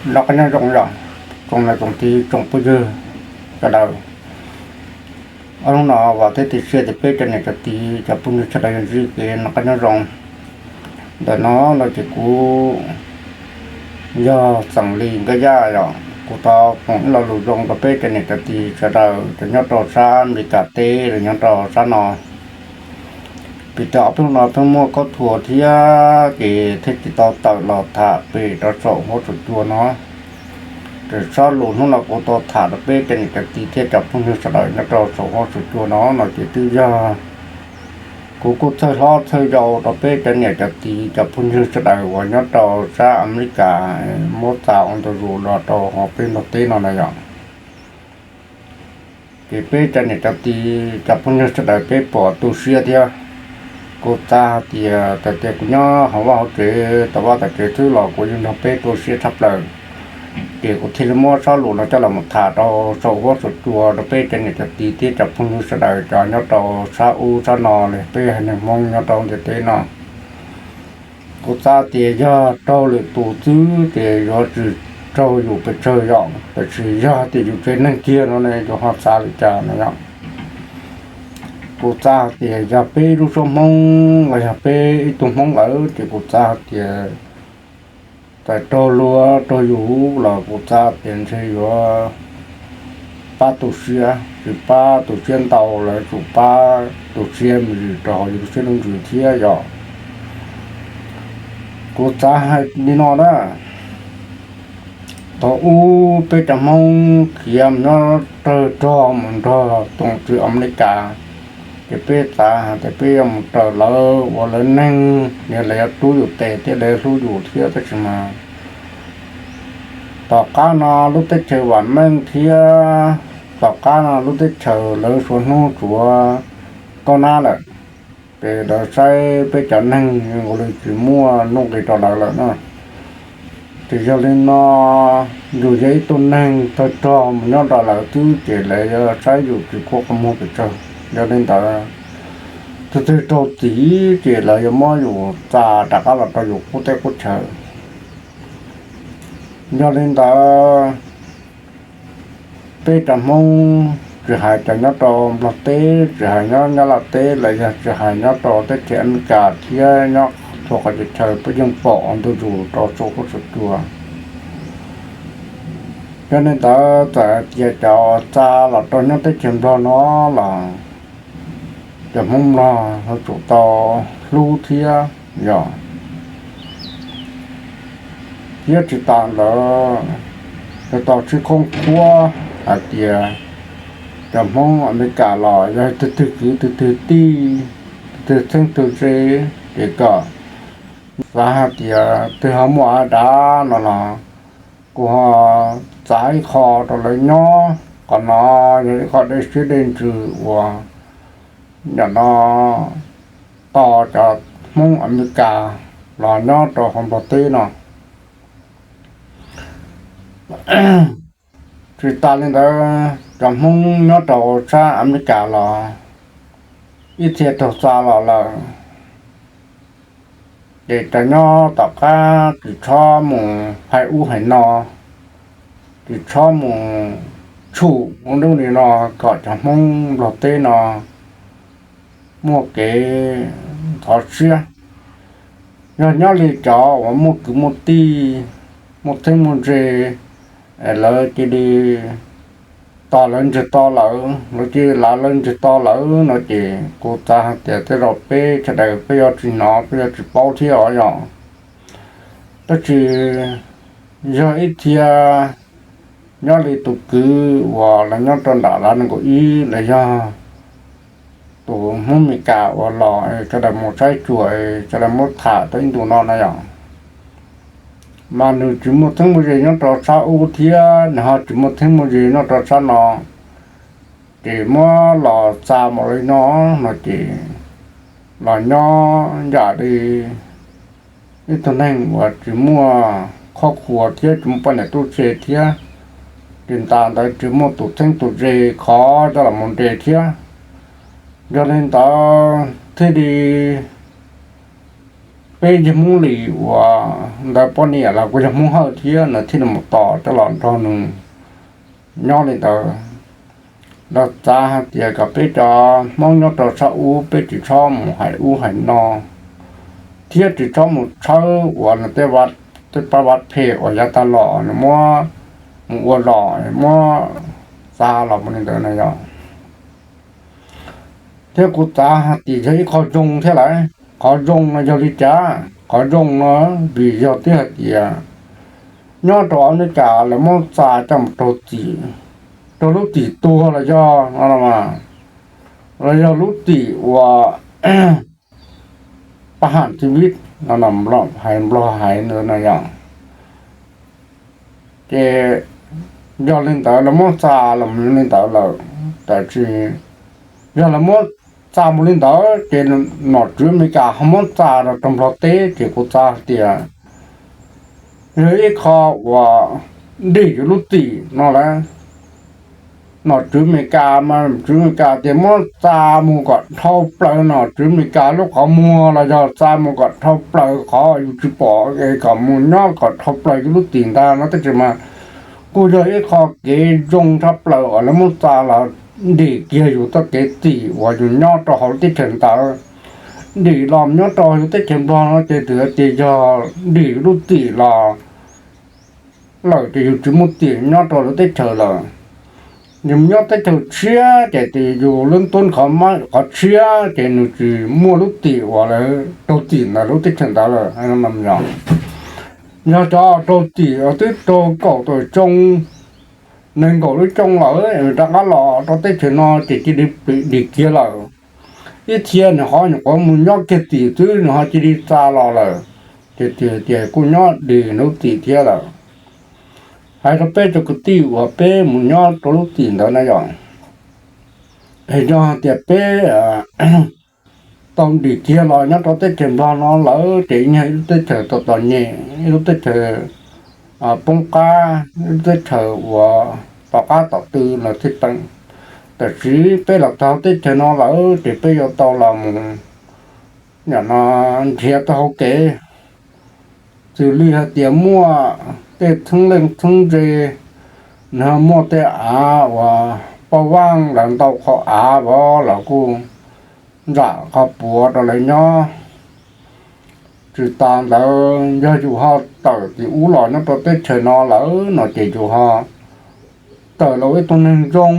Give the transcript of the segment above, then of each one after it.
Noj qab nyob zoo yom, tsoom niam tsoom txiv tsoom phooj ywg sawv daws. Ob hnub no vam thiab cia siab tias peb cov niam cov txiv cov phooj ywg sawv daws yuav ntsib kev noj qab nyob zoo. Ntawm no no ces kuv yog Xeem Lis Nkaj Yaj yom, kuv thov foom ib lo lus zoo rau peb cov niam cov txiv sawv daws cov nyob rau sab Amelikas teb los nyob rau sab no. Vim tias ob peb hnub no pheej muaj khaub thuas thiab ces thiaj tsis tau tawm los tham pem rau saum huab saum cua no. Ces zaj lus hnub no kuv tau tham rau peb cov niam cov txiv thiab cov phooj ywg sawv daws nyob rau saum huab saum cua no no ces twb yog kuv kuj txhawj hlob txhawj yau rau peb cov niam cov txiv cov phooj ywg sawv daws uas nyob rau sab Amelikas muab tsa ua ntu zus los rau hauv peb Nplog teb no na yom. Ces peb cov niam cov txiv cov phooj ywg sawv daws peb puas tu siab thiab? Kuv xav hais tias txawm tias kuv nyob hauv vaj hauv tsev tom vaj tom tsev xwb los kuv yeej nrog peb tu siab tshaj plaws. Ces kuv thiaj li muab zaj lus no coj los mus tham rau saum huab saum cua rau peb cov niam cov txiv thiab cov phooj ywg sawv daws cov nyob rau sab ub sab no li peb haiv neeg Hmoob nyob rau ntiaj teb no. Kuv xav tias yog raug lwm tus xwb ces yuav tsis raug yus pes tsawg yom, tiam sis yog tias yus tsev neeg kiag no ne yus ho xav li cas no yom? Kuv xav hais tias yog peb lub suab Hmoob los yog peb ib tug Hmoob lawm ces kuv xav hais tias txawm raug luag raug yus los kuv xav tias ntshe yuav pab tu siab, tsis pab tu siab ntau los yuav tsum pab tu siab me ntsis rau hauv yus lub siab lub ntsws thiab yom. Kuv xav hais li no na, thaum ub peb cov Hmoob khiav mus nyob tawg rog mus nrog tus tswv Amelikas, ces peb xav hais tias peb yuav mus raws lawv ua lawv neeg, lawv yuav rub yus tes thiab lawv yuav hlub yus thiab, tab sis mas tom qab no lub teb chaws vam meej thiab tom qab no lub teb chaws lawv suav hnub tsuav tob nab lawm, ces lawv saib peb cov neeg nkaus li tsis muaj nuj nqis rau lawv lawm na. Ces yog li no, yus yog ib tug neeg tawg rog mus nyob rau lawv xwb ces lawv yuav saib yus tsis khuam qhov muag pes tsawg. Yog li ntawd, tus twg raug txim ces lawv yuav muab yus tsa rov qab los rau yus qub teb qub chaw. Yog li ntawd, peb cov Hmoob tsis hais cov nyob rau Nplog teb, tsis hais nyob Nyab Laj teb los yog tsis hais nyob rau teb chaws Amelikas thiab nyob txhua qhov chaw peb yeej pom ua ntu zus rau saum huab saum cua. Yog li ntawd txawm tias cov tsa los rau nyob teb chaws Nplog no los cov Hmoob Nplog yuav tsum tau hlub thiab yom. Thiab tsis tas ntawd, yuav tau sib khoob khuab hais tias cov Hmoob Amelikas los yog tus twg kwv tus twg tij, tus twg txheeb tus ze, ces kom xav hais tias twg ho muaj av dav no los kuj ho txav ib qho rau lawv nyob. Qhov no yog ib qho dej siab dej ntsws uas nim no tos cov Hmoob Amelikas los nyob rau hauv Nplog teb no. Tsis tas li ntawd, cov Hmoob nyob rau sab Amelikas los ib txhia raug tsa los lawm, ces cov nyob tom qab tsis txhob mus hais ub hais no, tsis txhob mus tshum ua nub li no kom cov Hmoob Nplog teb no muaj kev ntxhov siab. Yog nyob li cov uas muaj kwv muaj tij, muaj txheeb muaj ze, lawv cia li tos lawv ntswg to lawm, lawv cia li lav lawv ntswg to lawm no ces kuv xav hais tias tej zaum peb sawv daws peb yuav tsis hnov peb yuav tsis paub thiab os yom. Tab sis yog ib txhia nyob li tus kwv uas lawv nyob rau nram lav nees nkaum ib los yog tus Hmoob Meskas uas los sawv daws mus saib xyuas sawv daws muab tham tau ib ntus no na yom, mas nws tsis muaj txheeb muaj ze nyob rau sab ub thiab nws ho tsis muaj txheeb muaj ze nyob rau sab no, ces muab los xa mus li no, no ces los nyob yam li ib tug neeg uas tsis muaj qhov khuas thiab tsis muaj poj niam tub se thiab, tsis tas ntawd tsis muaj tus txheeb tus ze khov coj los mus nres thiab. Yog li ntawd thiaj li peb yog Hmoob Lis uas ntawd poj niam los kuj yog Hmoob Hawj thiab, nws thiaj li mus tos coj los nrog nws nyob li ntawd. Los txav hais tias kom peb cov Hmoob nyob rau sab ub peb tsis txhob mus hais ub hais no, thiab tsis txhob mus tshawb uas nws tej, tej pab vaj phem uas yav tas los nws muab mus ua los muab txav los mus li ntawd no yog. Thiab kuv txav hais tias yog ib qho zoo thiab lawm. Qhov zoo no yog li cas? Qhov zoo no vim yog twb hais tias nyob rau Amelikas lawv muab txav coj mus raug tim, raug lub tim tuag los yog, los yog lub tim uas pab ham txiv vib no, hais Nplog hais ntawd no yog. Ces yog li ntawd lawv muab txav los li ntawd lawm, tab sis yog lawv muab txav mus li ntawd ces nom tswv Amelikas ho muab txav los rau Nplog teb ces kuv txav hais tias yog ib qho uas dim yus lub tim no lawm. Nom tswv Amelikas mas nom tswv Amelikas tias muab txav mus kom dhau plaws nom tswv Amelikas lub qhov muag los yog txav mus kom dhau plaws qhov yus tsis pom, kom mus nyob kom dhau plaws yus lub tim ntag no tab sis mas kuj yog ib qho kev zoo tshaj plaws uas lawv muab txav los dim kiag yus txoj kev tim uas yus nyob rau hauv lub teb chaws ntawd, dim los nyob rau yus teb chaws Nplog no ces twb tias yog dim yus lub tim los lawm ces yus tsis muaj tim nyob rau lawv teb chaws lawm. Yus nyob teb chaws tshiab ces yus lub ntuj qhov tshiab ces nws tsis muaj lub tim uas lawv raug tim ntawm lub teb chaws ntawd lawm. Yog cov raug tim uas twb raug kaum tawm xyoo, nees nkaum lub xyoo lawm rov qab los rau teb chaws no ces cia li dim kiag lawm. Ib txhia nws ho nyuam qhuav mus nyob kiag tim xwb nws ho cia li txav los lawm, ces tias kuj nyob dim lub tim thiab lawm. Hais rau peb cov kwv tij uas peb mus nyob rau lub tim ntawd na yog, yog hais tias peb tau dim kiag los nyob rau teb chaws Nplog no lawm ces yog ib lub teb chaws tau txom nyem, ib lub teb chaws poob qab, ib lub teb chaws uas tom qab tom tw lawm thiaj teem. Tab sis peb los txog teb chaws no lawm ces peb yuav tau los mus, yam no, nrhiav tau hauv kev. Xws li hais tias muaj tej txheeb leej txheeb ze, nws muaj tej av uas paj vaaj lawv ntau qhov av vov los kuj nram qhov puav rau lawv nyob. Tsis tas ntawd yog yus ho tawm tim ub los nyob rau teb chaws no lawm no ces yus ho tawm los ua ib tug neeg zoo.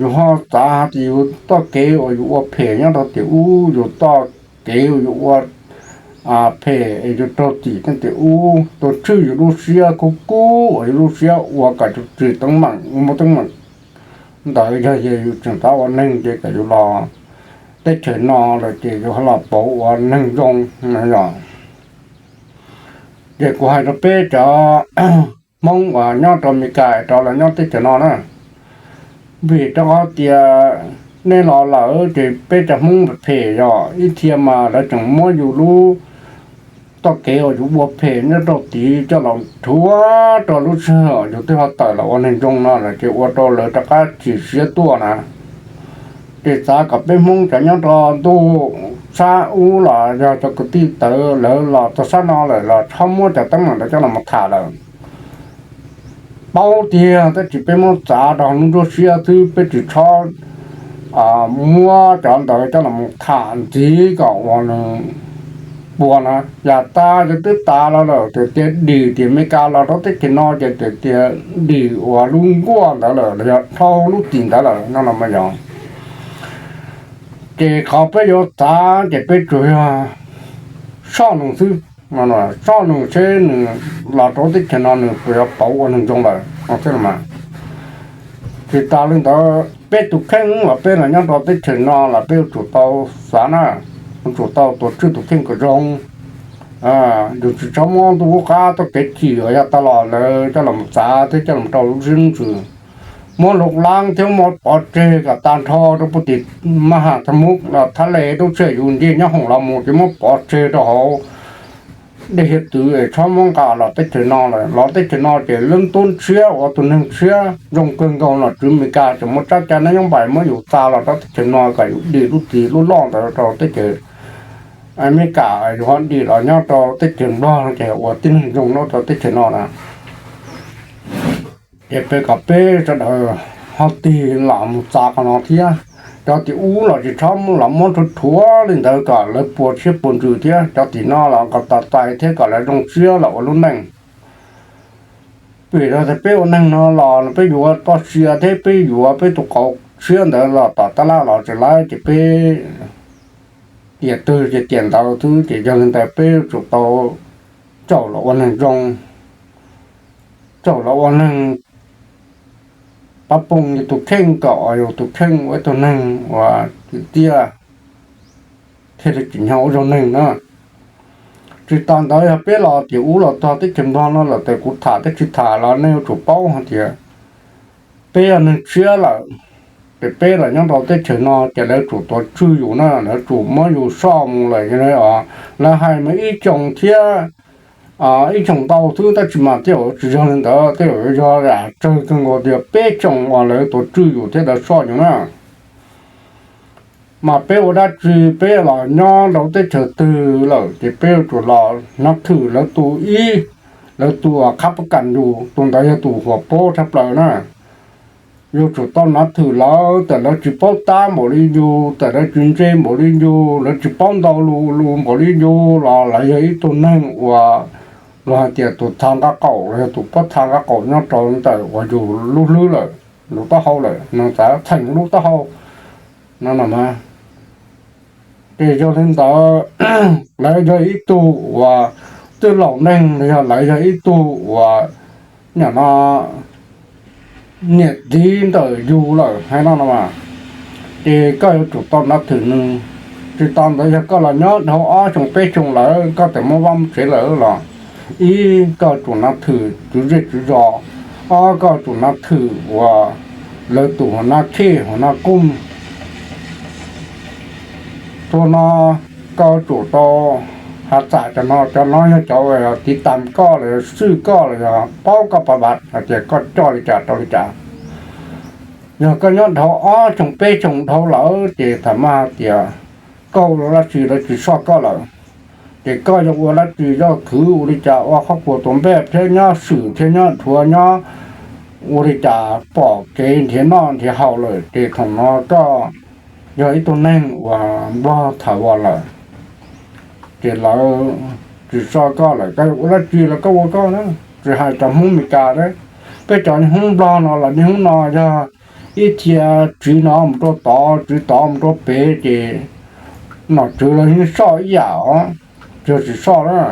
Yus ho xav hais tias yus txoj kev uas yus ua phem nyob rau tim ub, yus txoj kev uas yus ua phem es yus raug tim nyob tim ub, tus tshwj yus lub siab kub kub uas yus lub siab ua kom yus tsis teeb meem, ua muaj teeb meem ntawd yog yus tseem xav ua neeg ces kom yus los teb chaws no lawm ces yus ho los pauv ua neeg zoo no yog. Ces kuv hais rau peb cov Hmoob uas nyob rau Amelikas rau los nyob teb chaws no na, vim rau qhov tias nej los lawm ces peb cov Hmoob phem yog ib txhia mas lawv tseem muab yus lub txoj kev uas yus ua phem nyob rau tid coj los rhuav rau lub sij hawm yus twb ho tawm los ua neeg zoo no lawm ces ua rau lawv rov qab chim siab tuaj na. Ces xav kom peb Hmoob cov nyob rau ntuj sab ub los yog cov kwv tij tawv lawv los txog sab no lawm los txhob muab cov teeb meem ntawd coj los mus tham lawm. Paub tiag tab sis peb muab txav rau hauv lub nruab siab xwb, peb tsis txhob muab cov ntawd coj los mus tham ntxiv kom ua nws puas na. Yam tas ces twb tas los lawm, tias dim tim Amelikas los rau teb chaws no ces tias dim uas lub nkuaj ntawd lawm los yog dhau lub tim ntawd lawm no los mas yog. Ces qhov peb yuav xav ces peb tsuas yog soj nws xwb, soj nws seb nws los rau teb chaws no nws puas yuav pauv ua neeg zoo lawm no xwb los mas. Tsis tas li ntawd peb tus kheej los peb los nyob rau teb chaws no los peb yuav tsum tau xav na, yuav tsum tau tuav tswj tus kheej kom zoo. Yus tsis txhob muab ntuj ub qab txoj kev chim uas yog tas los lawm coj los txav thiab coj los rau lub siab lub ntsws, muab lub lab thiab muab pov tseg kom tag nrho rau puag tim maj ham thaj mub los thab le tub txhia yus nce nyob hoom los mus ces muab pov tseg rau hauv dej hiav txwv es txhob muab nqa los teb chaws no lawm. Los teb chaws no ces lub ntuj tshiab uas tus neeg tshiab zoo kawg nkaus nom tswv Amelikas tseem muab tsab cai nab nyob npais muab yus xa los rau teb chaws no kom yus dim lub txiv lub loj ntawd rau teb chaws Amelikas yus ho dim los nyob rau teb chaws Nplog ces ua tib neeg zoo nyob rau teb chaws no na. Ces peb kom peb sawv daws ho tig los mus txav qhov no thiab. Cov tim ub los tsis txhob los muab rhuav rhuav li ntawd kom lawv puas siab puas ntsws thiab, cov tim no los kom tos txais thiab kom lawv zoo siab los ua lub neej. Vim rau tias peb ua neeg no los peb yuav txoj sia thiab peb yuav peb tus qauv tshiab ntawd los tom tab laj los tsis lawm ces peb tiam twg ces tiam ntawd xwb. Ces yog li ntawd peb yuav tsum tau caum los ua neeg zoo, caum los ua neeg pab poog yus tus kheej kom yus tus kheej ua ib tug neeg uas kwv tij thiaj li tsim nyog ua zoo neeg na. Tsis tas ntawd yog peb los tim ub los txog teb chaws Nplog no lawm ces kuv tham thiab tsis tham los nej yuav tsum paub hais tias peb yog neeg tshiab lawm, ces peb los nyob rau teb chaws no ces lawv tsum tuav tswj yus na, lawv tsum muab yus soj mus lawm. Lawv hais mas ib xyoos thiab ib xyoos ntau xwb tab sis mas tej zaum tsis yog li ntawd, tej zaum yuav yog tsawg kawg nkaus tias peb xyoos uas lawv tuav tswj yus thiab lawv soj yus na. Mas peb ua dab tsi, peb los nyob rau teb chaws twg lawm ces peb yuav tsum los nab thwm lawv tus ib, lawv tus qhab pab kam yus, tus ntawd yog tus huam paub tshaj plaws na. Yuav tsum tau nab thwm lawv, txawm lawv tsis paub tab npaum li yus, txawm lawv tsis ntse npaum li yus, lawv tsis paub ntau lus npaum li yus los lawv yog ib tug neeg uas luag hais tias tus thav nqaj qaum los yog tus pob thav nqaj qaum nyob rau ntawm uas yus lub hlwb lawm, lub taub hau lawm, nws txawm theem lub taub hau no no mas. Ces yog li ntawd lawv yog ib tug uas twb laus neeg los yog lawv yog ib tug uas nim no niam txiv ntawm yus lawm hais no no mas, ces koj yuav tsum tau nab thwm nws. Tsis tas ntawd yog koj los nyob dhau ob xyoo peb xyoo lawm koj txawm muaj vaj muaj tsev lawm los, ib, koj tsum nab thwm tswv zej tswv zos, ob, koj tsum nab thwm uas lawv tus hua nab khej hua nab kooj. Txhua no koj tsum tau hav txam cov no, cov no yog cov tiv tam koj los yog xwj koj los yog paub koj pab vaj hais tias koj coj li cas rau li cas. Yog koj nyob dhau ob xyoo peb xyoo dhau lawm ces tham maj hais tias koj ua dab tsi lawv tsis soj koj lawm, ces koj yuav ua dab tsi, yuav khwv ua li cas ua qhov kuas tua npej thiab nyob swm thiab nyob dhuav nyob ua li cas pom kev nrhiav noj nrhiav haus lawm ces thaum no koj yog ib tug neeg uas nplog tham vas lawm, ces lawv tsis soj koj lawm, koj yuav ua dab tsi los koj ua koj na. Tsis hais cov Hmoob Meskas, peb cov Hmoob Nplog no los niaj hnub no yog ib txhia tsiv no mus rau tod tsiv tod mus rau pem ces nom tswv los yeej soj ib yam os, tsis yog tsis soj na.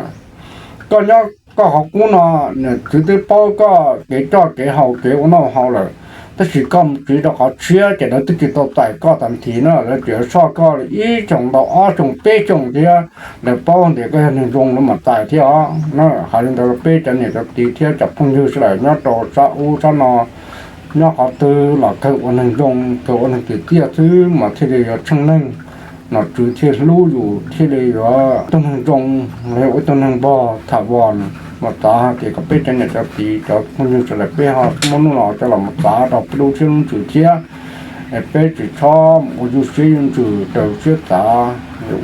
Koj nyob koj qhov qub no, niam txiv twb paub koj kev coj kev haus kev ua noj haus lawm, tab sis koj mus tsiv rau qhov tshiab ces lawv twb tsis tau txais koj tag nthi na, lawv tseem soj koj li ib xyoos ntau ob xyoos peb xyoos thiab, lawv paub tias koj yog neeg zoo lawv mam txais thiab os na. Hais li ntawd rau peb cov niam cov txiv thiab cov phooj ywg sawv daws nyob rau sab ub sab no, nyob qhov twg los kawg ua neeg zoo kawg ua neeg tiag tiag xwb mas thiaj li yuav tsheej neeg, nom tswv thiaj hlub yus thiaj li yuav ua ib tug neeg zoo, ua ib tug neeg npog tham vas. Mas xav hais tias kom peb cov niam cov txiv cov phooj ywg sawv daws peb ho muab hnub no coj los mus xav rau peb lub siab lub ntsws thiab, es peb tsis txhob ua yus siab yus ntsws raws siab xav.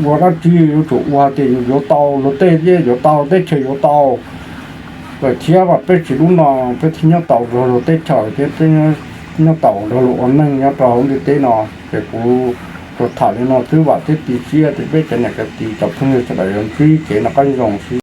Ua dab tsi yuav tsum ua tias yus yuav tau luag tej thiab yuav tau teb chaws yuav tau lawm thiab, peb tsis lub no peb thiaj nyob tau nrog luag teb chaws thiab peb nyob tau nrog luag ua neej nyob rau hauv ntiaj teb no. Ces kuv tsuas tham li no xwb vam thiab cia siab tias peb cov niam cov txiv cov phooj ywg sawv daws yuav ntsib kev noj qab nyob zoo xwb.